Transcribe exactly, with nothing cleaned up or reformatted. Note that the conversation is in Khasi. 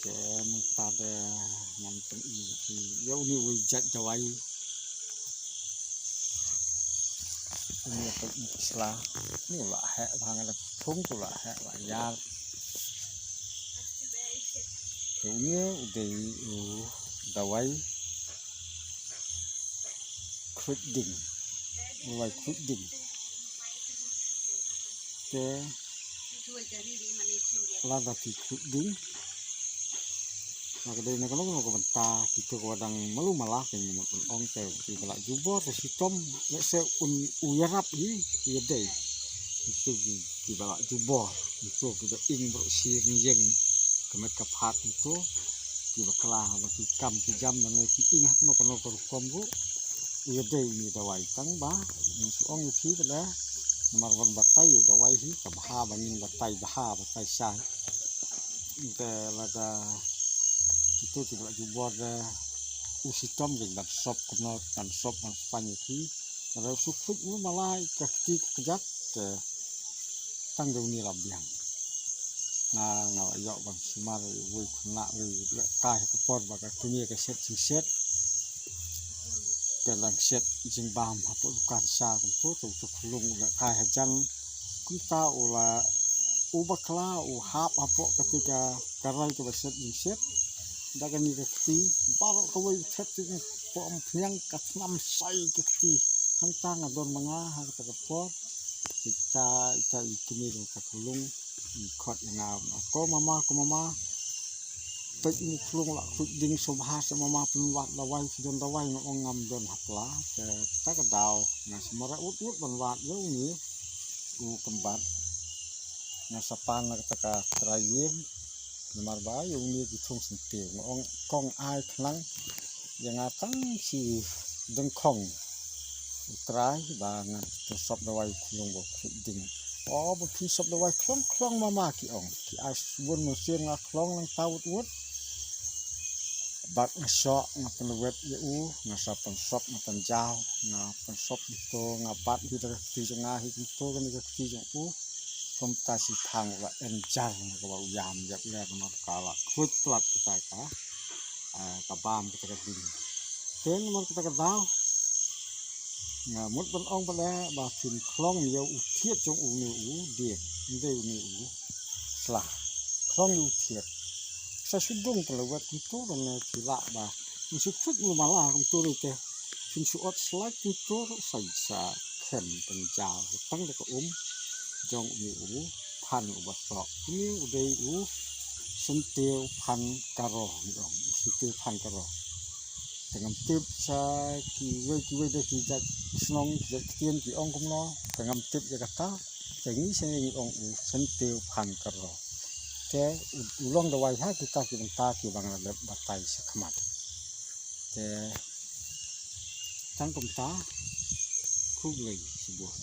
Te mynta de ngan pyni ïa u, ïa uni u jait dawai. Uni u pyni sla. Uni u la heh bha, nga la thung tu la heh la ïar. Te uni u dei u dawai khruit ding. U dawai khruit ding. Te lada phi khruit ding, la ka dei na kano kano ka bynta, kito kiba dang malu mala, ki mut ban ong te kiba la jubor te shitom, lehse un u ïarap hi, u ïadei. Kito ki, kiba la jubor, kito kiba ing baroh shi ïing, ka met ka phad kito, kiba kla ba ki kam ki jam, lane ki ing ha kano kano ka rukom ruh, u ïadei uni u dawai. Tang ba ngan shu ong ïa phi ba la, namar ban batai ïa u dawai hi ka bha ba ngin batai bha, batai shai. Te lada kito kiba la jubor de u shitom, ki ban sop kumno, ban sop ban spaiñ ïa phi. Lada u shu khruit mala ïa ka kti ka kjat, te tang da uni la biang. Nga, nga la ïoh ban sumar ïa uwei u khynnah, u lehkai ha ka por ba ka kmie ka shet jingshet. Ka dang shet jingbam hapoh dukan sha kumto, te uto u khyllung u lehkai hajan. Kumta u la, u bakla u hap hapoh kata ka, ka rai kaba shet jingshet. Da kane ka kti, baroh kawei u thep te, pom phniang ka thnam shai ka kti. Hangta nga don ma nga ha kata ka por. Ita, ita i kmie jong ka khyllung i khot ïa nga, ko mama, ko mama, peit uni u khyllung la khruit ding sngewbha seh mama, pynwad dawai, phi don dawai? Nga ong ngam don hapla. Te kata ka daw nga sumar ut ut ban wad ïa uni u kymbat. Nga sa pan na kata ka trai ïing. Namar ba ïa uni ki thung syntiew, nga ong kong ai khnang ïa nga tang shi dyngkhong u trai ba ngan pynsop dawai u khyllung ba u khruit ding. O, ba phin sop dawai khlong khlong mama, ki ong. Ki ai bun mynsiem, nga khlong nangta wut wut. Bad nga shoh, nga pynwet ïa u, nga sa pynsop, nga pynjaw, nga pynsop kumto, nga bat hi da ka kti jong nga hi kumto, kane ka kti jong u. Kumta shi thang u la enjar na kaba u ïam ïap ler namar ka la khruit palat kata ka, ah, ka bam kata ka ding. Te namar kata ka daw nga mut ban ong pat ba phin khlong ïa u thied jong une u dieng, ym dei une u sla. Khlong ïa u thied. Sa shu dung pynlwet kumto, lane phi lah ba un shu khruit mala kumto ruh te phin shu ot slide kumto ruh sa, sa khem pynjaw tang da ka um jong une u phan uba soh. Une u dei u syntiew phan karo, ngi ong u syntiew phan karo. Te ngam tip sa kiwei kiwei de ki jait shnong, ki jait ktien ki ong kumno, te ngam tip ïa kata. Te ngi sa ngi ong u syntiew phan karo. Te u, u long dawai ha kita ki bynta kiba nga la dep batai shakhmat. Te tang kumta, khublei shibun.